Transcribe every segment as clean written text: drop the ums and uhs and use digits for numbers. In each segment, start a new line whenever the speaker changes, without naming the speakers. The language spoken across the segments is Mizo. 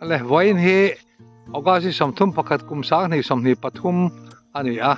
Le vawiin hi August hi 31 kum 2023 a ni a.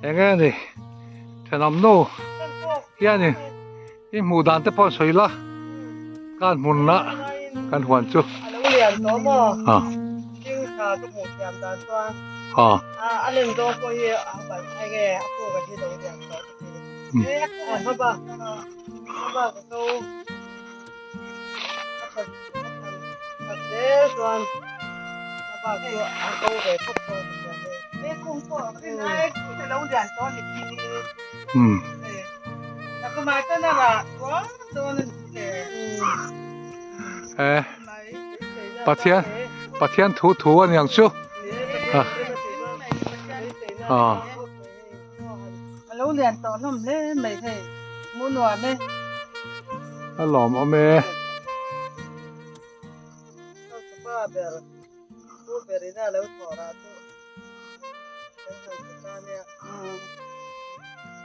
Eng nge ni thenawm nu hianin i hmuh dan te pawh sawi la kan hmunna kan huan chu.
A lo lian tawh maw? Thing tha ka hmuh thiam dan chuan a len zawng pawh hi a ban eng nge a puk a hi lo lian tawh ka ti. A hma bak a ko.
Eh, Pathian Pathian thu thu a niang chu.
A lo lian tawh hlawm hle mai hei hmu nuam e.
A lawm awm e.
Pa ber pu ber ina lo thawh rah chu kan han hmu ta nia.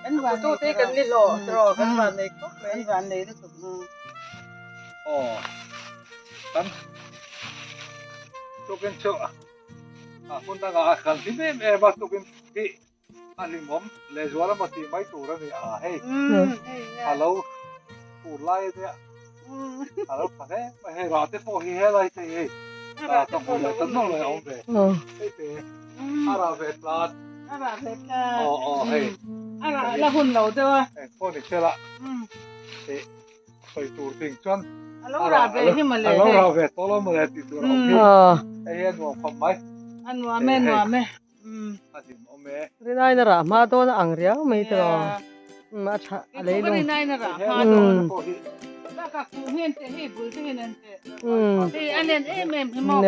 Kan van nei te kan ni hlawh tiraw kan van nei khawp mai. Kan van nei lutuk.
Aw kan tukin chu A hmun dangah a kal hlim em em a, tukin hi a hlimawm lehzual emaw tih mai tur a ni a, hei a lo fur lai a nia, a lo tha hle mai, hei rah te pawh hi helai te hi hei rah ka hmu leh ta nawlh mai a awm ve, hei te a rah ve tlat, aw aw hei
a rah la hun lo deuh a,
engpawh ni se la hei. Sawi tur ding chuan
a lo rah ve hi mawle
a lo rah ve tawh lo mawle tih tur a awm hi hei hi a nuam khawp mai
a nuam e nuam e
a hlim awm e
Rinai na rah hma dawn a ang riau mai tiraw a tha a lei lung
Rinai na rah hma dawn bakah khuh hian te hei bul te hian an te hei a nen em em hi maw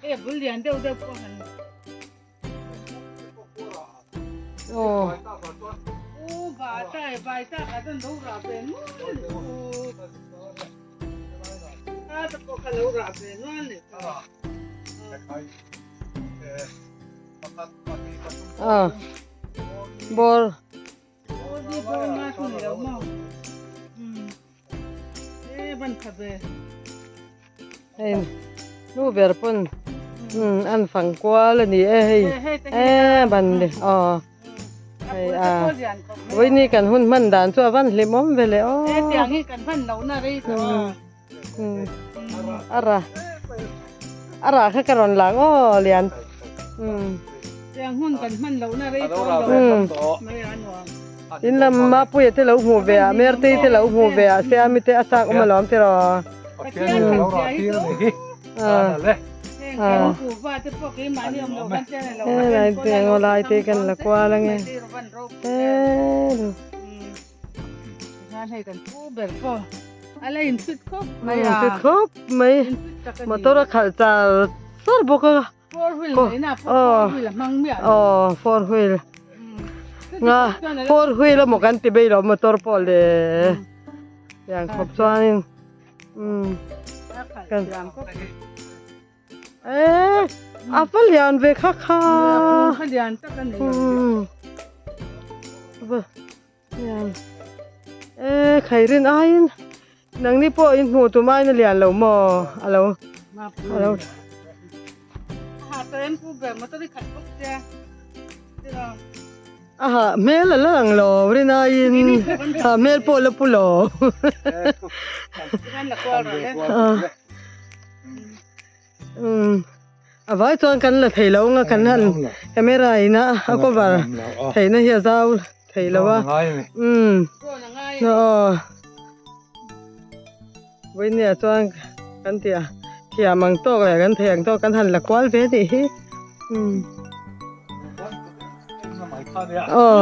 hei a bul lian deuh deuh pawh han
Bawr. Hei nu ber pawn an fang kual a ni e hei e ban le aw hei a vawiini kan hun hman dan chu a van hlim awm ve le aw a ra a ra kha ka rawn lang aw lian in lam mapuia te lo hmuh ve a mertei te lo hmuh ve a siami te a chak awm alawm tiraw helai te ngaw lai te kan la kual ange fit khawp mai motor a khalh char char bawk a aw four wheel nga four wheel emaw kan ti bei lo motor pawh le tiang khawp chuanin umm kan eh a va lian ve kha kha umm va lian eh khairin aiin nangni pawh in hmuh tum aiin a lian lo maw a lo a lo A hah hmel a la lang lo rin aiin hah hmel pawh la pu lo. A vai chuan kan la thei lo anga kan han camera ina a cover theihna hi a zau thei lo a. Aw. Vawinia chuan kan tih a thiam ang tawk leh kan thei ang tawk kan han la kual ve tih hi aw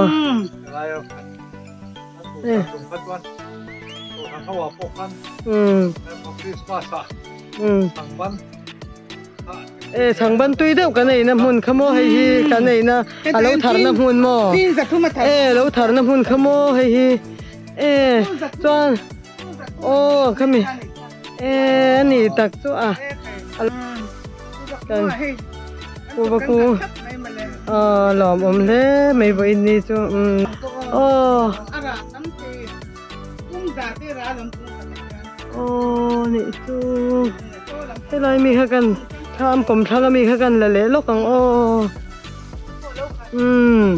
e chhangban tui deuh kan eina hmun kha maw hei hi kan eina a lo tharna hmun maw e lo tharna hmun kha maw hei hi e chuan Aw khami e ani tak chu a kan kuva ku a lawm awm hle mai vawiin ni chu aw. Aw nih chu helai mi kha kan thlam kawmthlang ami kha kan la leh lawk ang aw umm.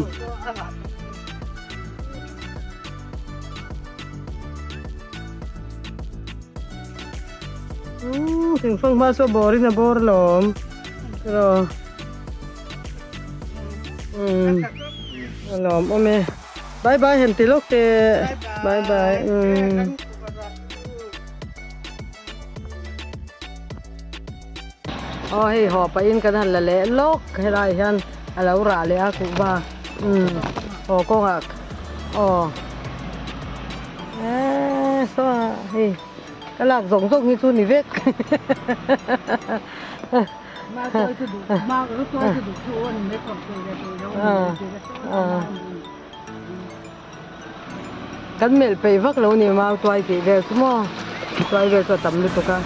Umm thingfang hma chu a bawr in a bawr alawm tiraw umm a lawmawm e bye bye han ti lawk teh bye bye umm. Aw hei haw pahin kan han la leh lawk helaiah hian a lo rah leh a kuhva umm haw kawngah aw eee saw hei ka lak zawk zawk hi chu ni vek Kan melh peih vak lo ni mau tuai tih vel chu maw tuai vel chu a tam lutuk a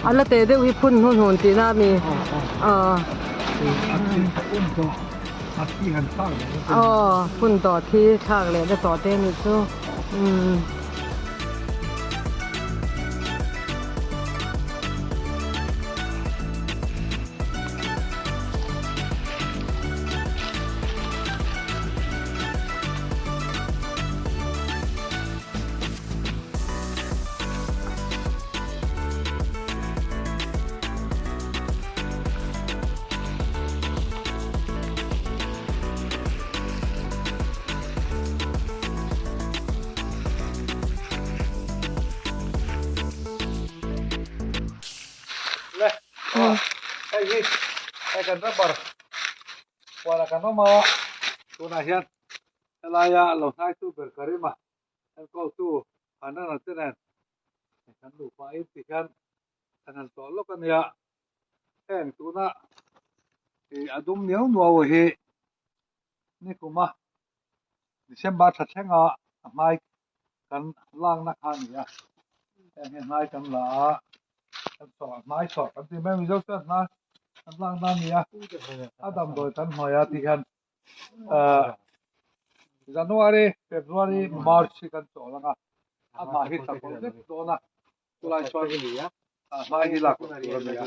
A la teh deuh hi phun hnu hnun tihna a mi aw phun tawh thi thlak leh na tawh te anih chu umm.
Le hei hi hei kan rubber huanah kan awm a tunah hian helaia lo hnaitu ber ka rim a enkawltu Hanana te nen kan nupa in ti hian kan han tlawh lawk a nia heng tuna ih a dum niau nuau hi nikuma December thla thlenga a hmai kan lakna kha a ni a heng hi hnai kan la a kan sawh hnai sawh kan ti mai Mizo chuan hnai kan lakna a ni a a damdawi kan hnuai a tih hian ahh January February March hi kan chawl ang a a hmah hi tla kawlh vek dawn a chulai chuan hnai hi lak loh tur a ni a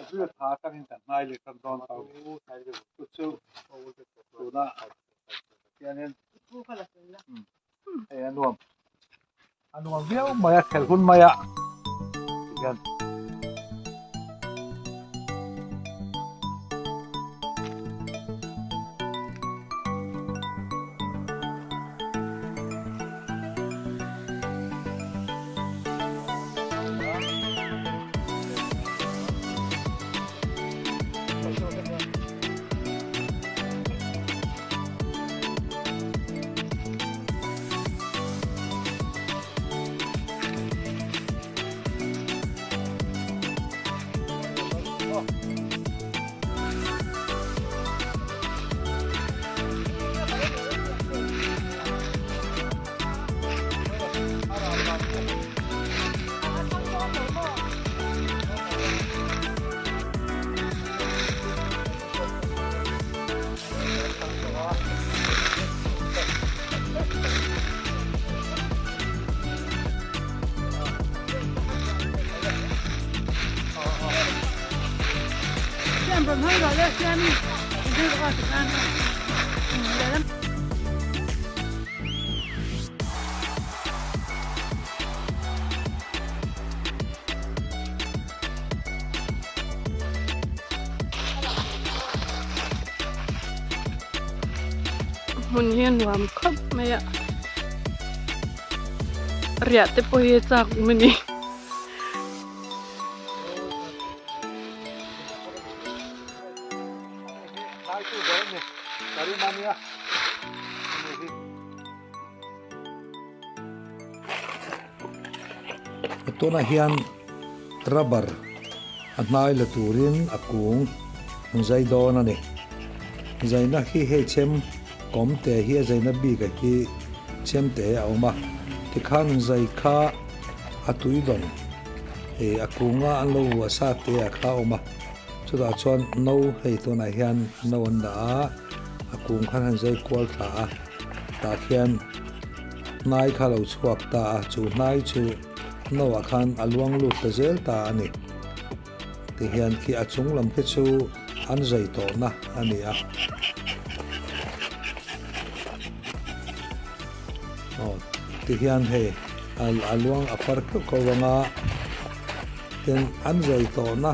April thla atangin kan hnai leh tan dawn ta chu chu tuna hianin hei a nuam a nuam viau mai a khelh hun mai a tihian.
Hmun hi a nuam khawp mai a riah te pawh hi a chak awm a ni.
Tunah hian rubber. A hnai la turin a kung an zai dawn a ni. Zaina hi hei chem kawm te hi a zaina bik a hi chem te a awm a, tikhan zai kha a tui dawn ih a kunga an lo vuah sa te ah kha a awm a, chutah chuan no hei tunah hian no an dah a, a kung khan han zai kual thla a, tah khian hnai kha a lo chhuak ta a, chu hnai chu. No ah khan a luang lut ta zel ta a ni. Tihian khi a chung lam khi chu an zai tawhna a ni a. Aw tihian hei a luang a far keuh keuh ang a, tin an zai tawhna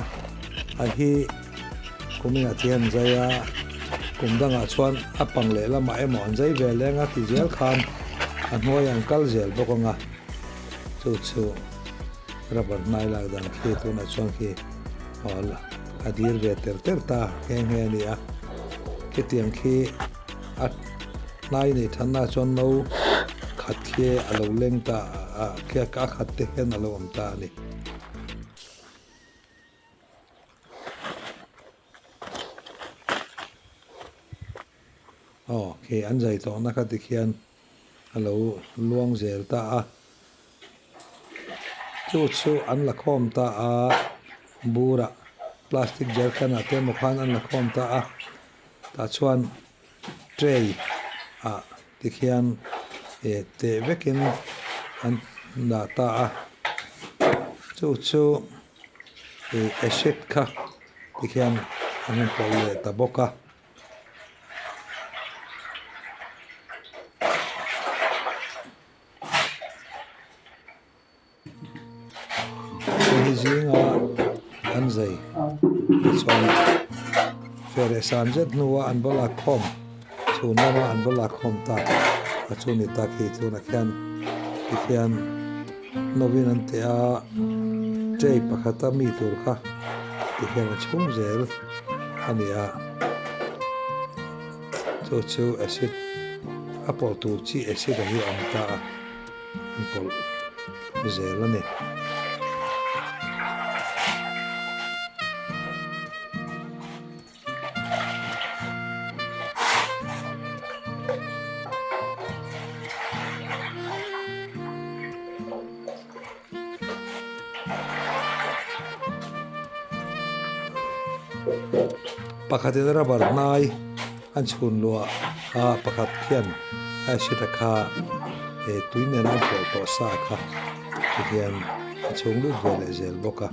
a hi kuminah tihian an zai a, kum dangah chuan a pang lehlamah emaw an zai ve leng a ti zel khan a hnuaiah an kal zel bawk ang a. Chu chu rubber hnai lak dan khi tunah chuan khi aw a dir ve ter ter ta nghe nghe a ni a khitiang khi a hnai nei thanna chuan no khat khi a lo leng ta a khi a khat te hian a lo awm ta a ni. Aw khi an zai tawhna kha tikhian a lo luang zel ta a, chu chu an la khawm ta a, burah plastic jerrycan ah te emaw khan an la khawm ta a, tah chuan tray ah tikhian eh teh vekin an dah ta a, chu chu ih acid kha tikhian an rawn pawlh leh ta bawk a. Hei zinga an zai tichuan feh san zet hnua an va lakkhawm chhun lama an va lakkhawm tak a chu ni tak hi tunah khian tikhian novin an teh a tray pakhata mi tur kha tikhian a chhung zel. a ni a, chu chu acid a pawlh tur chi acid a hi a awm ta a, an pawlh zel a ni. Pakhatin rubber hnai an chhun luah a pakhat khian acid a kha eh tui nena an pawlh tawh sa kha tihian a chhung lut ve leh zel bawk a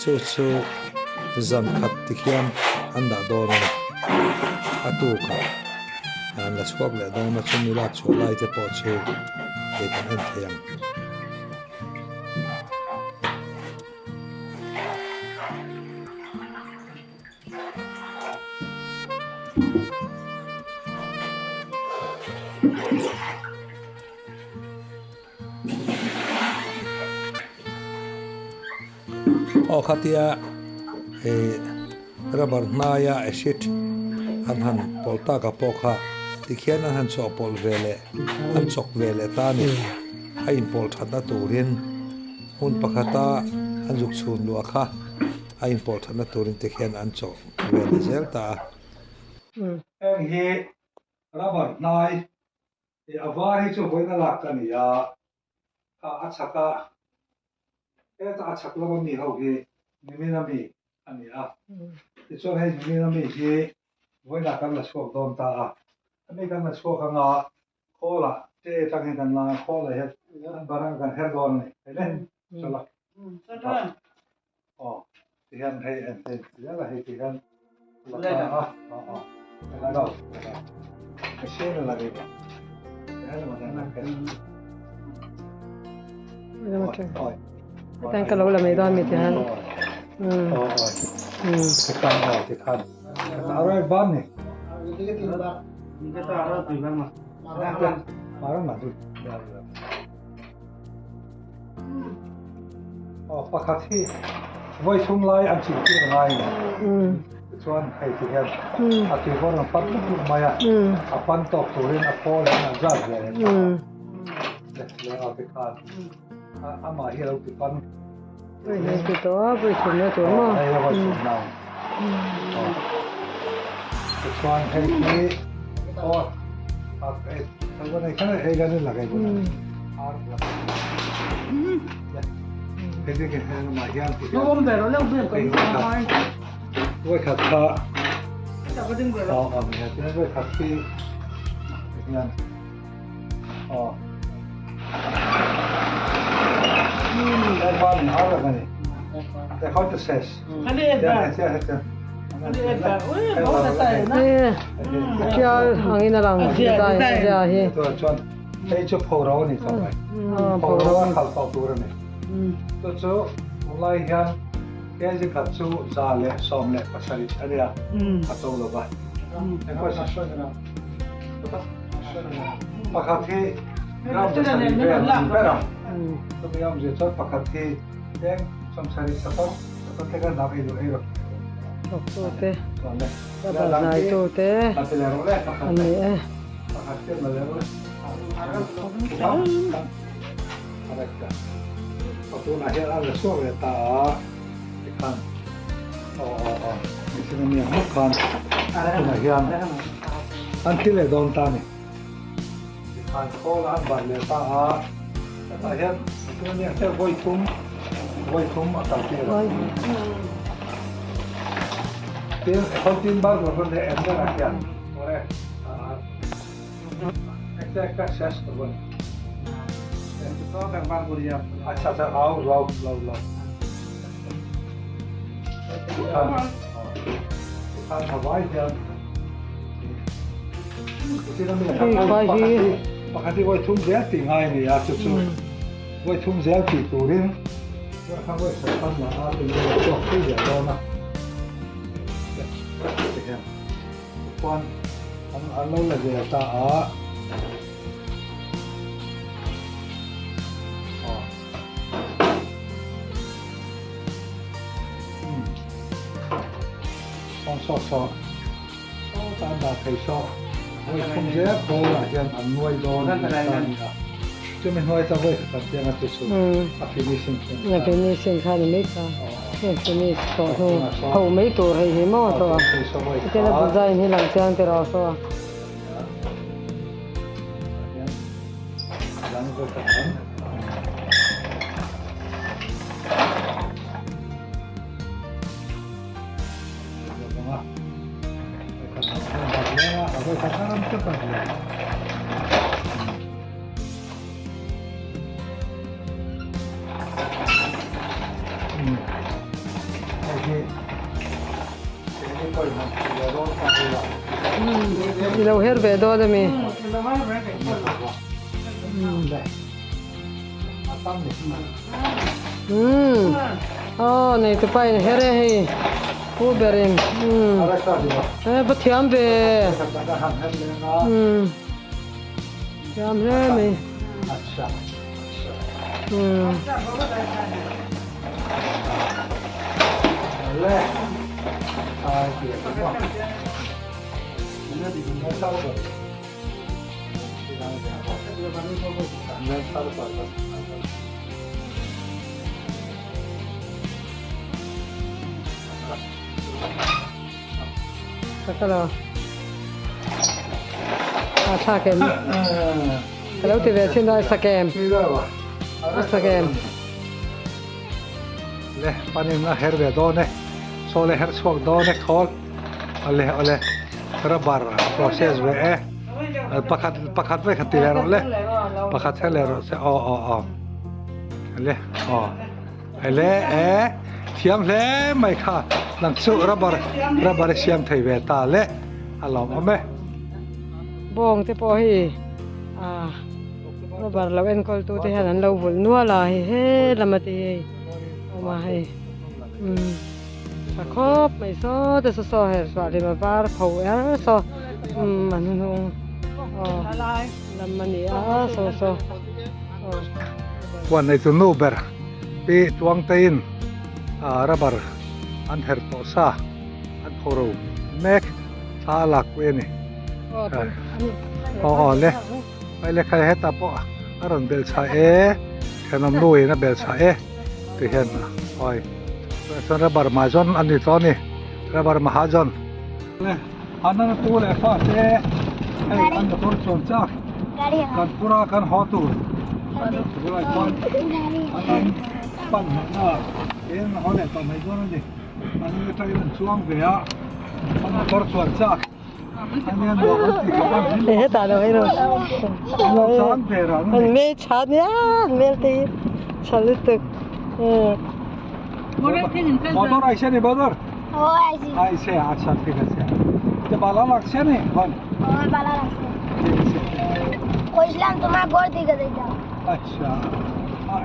chu chu zan khat tikhian an dah dawn a ni a tukah an la chhuak leh dawn a chumi lak chhuah lai te pawh chu hei kan en thei ang. Aw khatia ih rubber hnaia acid an han pawlh tak a pawh kha tikhian an han chawhpawlh ve leh an chawk ve leh ta a ni a inpawlh thatna turin hmun pakhata an zuk chhun luah kha a inpawlh thatna turin tikhian an chawk ve leh zel ta a. Heng hi rubber hnai Ih a var hi chu vawiin a lak ka ni a, kha a chhak a, heta a chhak lama mi ho hi nimin a mi a ni a, tichuan hei nimin a mi hi vawiinah kan la chhuak dawn ta a, a mi kan la chhuak anga khawlah te atang hian kan la a, khawlah hian an barang kan her dawn a ni, hei le chawlh a, aw tihian hei en hei zel a hei tihian la ta a aw aw la lo ka sin la ri ba
Tan ka lo la mai dawn mi ti han.
Tikhan aw tikhan. Aroi ban ni. Marang ma du. Aw pakhat hi vawi thum lai an chilh tir ngai a ni. Tichuan hei ti hian a tuivawr an far lup lup mai a, a pan tawk turin a khawl in an zat ve leh ta a. Leh leh a tikhan amah hi a lo ti pan.
Vawi hnih ti tawh a, vawi thumna tur maw?
Hei a vawi thumna. Tichuan hei hi aw hei kan in la kai bun ar la hei hi kan hei lamah hian ti hian vawi khat kha aw aw hian vawi khat hi hian Aw.
Tial angin a lang design a zia hi.
Hei chu phoro a ni tawh mai. Phoro a khalh tawh tur a ni. Chu chu tunlai hian kg khat chu 117 a nia a to lo va. Pakhat hi gram zasarih vel a ni ber a, chumi awmzia chuan pakhat hi eng sawmsarih sakawr sakawr te khan dah ei duh ei rawh.
Thawktute, rubber zaitute an ni e.
Pakhat hi la leh rawh le. Tunah hian a la chhuak leh ta a tikhan aw aw aw mihring a nia hmuk khan tunah hian an thi leh dawn ta a ni tikhan khawl a an ban leh ta a hetah hian mihring a nia hmel vawi thum vawi thum a kal tir a tin khawl tin bar tur hun leh em berah hian awre Chuan an an lo la zel ta a. Aw. Um. Sawn saw saw. Saw tan dah thei saw. Vawi thum zel bowl ah hian an nuai dawn a ni ta ni a. Chumi hnuai chuan vawi khat an piang a chu chu a finishing chu a ni
A
ta.
finishing kha a ni mai ta. Heng finish tawh hnu ho mai tur hei hi maw tawh a. Hetiang a design hi lang chiang teh rawh saw a. I lo her ve dawn a mi? Umm aw nei tu pa in her e hei pu ber in umm e va thiam ve umm thiam hle mai umm. Ka lo a thlak em ka lo ti ve chin a sak em a sak em.
Le panin a her ve dawn e saw le her chhuak dawn e khawl awle awle rubber process ve e pakhat pakhat vek han ti leh rawh le pakhat her leh rawh se aw aw aw le aw le e thiam hle mai kha nang chu rubber rubber i siam thei ve ta le a lawm awm e.
Bawng te pawh hei ah rubber lo enkawl tu te hian an lo vulh nual a hei he lama te hi hei awm a hei umm tha khawp mai saw te saw saw her chhuah lem a var pho er saw umm a hnuhnung aw lam a ni a saw saw aw.
Huan nei chu nu ber pi Tuangteiin ah rubber an her tawh sa an phoro mek thla a lak pui a ni. Aw aw le. Hei le khai hetah pawh a rawn belh chhah e, thenawm nu in a belh chhah e. Ti hian hawi chuan rubber mahajon a ni tawh a ni rubber mahajon. Anna tu leh fa te hei an motor chuan chak kan pura kan haw tur tunah chuan an in pan hnehna in haw leh tawh mai dawn a ni an in atangin an chuang ve a an motor chuan chak
Hetah lo hei lo an hmel tha nia an hmel te hi tha lutuk
Motor aise ni motor aise acha thik ache te bala lagche ni এখন ঠিক আছে
কইছিলাম তোমার ঘর দিকে যাইতাম
আচ্ছা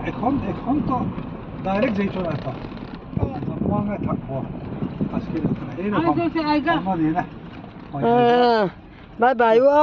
এখন এখন তো ডাইরেক্ট যাইতো না তো জম্মাঙে থাকবো আজকে এইরকম অন্য দিন
bye bye wo.